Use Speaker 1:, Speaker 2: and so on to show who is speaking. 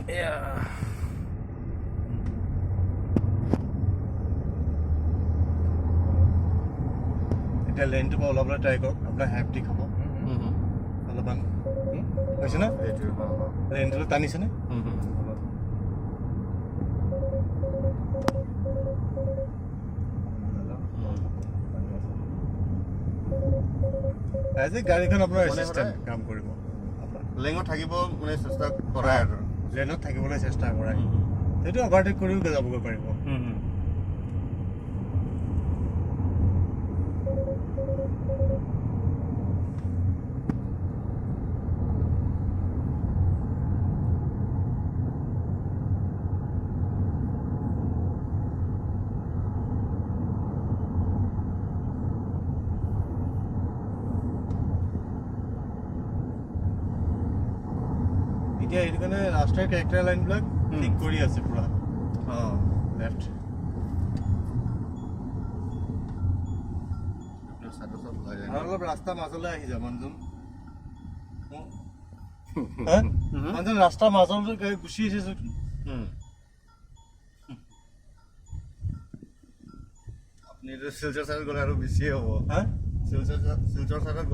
Speaker 1: এয়া।
Speaker 2: এতিয়া লেনটোৰ পৰা ওলাবলৈ ট্ৰাই কৰক, আপোনাৰ হেপটি খাব অলপমান। হৈছে ন?
Speaker 3: এইটো।
Speaker 2: লেনটো টানিছেনে? আজি গাড়ীখন আপোনাৰ
Speaker 3: মানে
Speaker 2: এছিষ্টেণ্ট
Speaker 3: সদায়-
Speaker 2: কাম কৰিব আপোনাৰ।
Speaker 3: লেঙত থাকিব মানে চেষ্টা কৰাই আৰু।
Speaker 2: লেনত থাকিবলৈ চেষ্টা কৰাই, সেইটো অভাৰটেক কৰিও যাবগৈ পাৰিব। এতিয়া সেইটো কাৰণে ৰাস্তাৰ কেৰেক্টাৰ লাইনবিলাক ঠিক কৰি আছে পুৰা। লেফ্ট।
Speaker 3: আপোনাৰ চাইডত চব ওলাই যায়।
Speaker 2: আৰু অলপ ৰাস্তা মাজলৈ আহি যা মানুহজন। হা? মানুহজন ৰাস্তাৰ মাজলৈ গাড়ী গুচি আহিছে চোন।
Speaker 3: আপুনি এইটো শিলচৰ চাইডত গ'লে আৰু বেছিয়ে হ'ব।
Speaker 2: হা?
Speaker 3: শিলচৰ চাইডত।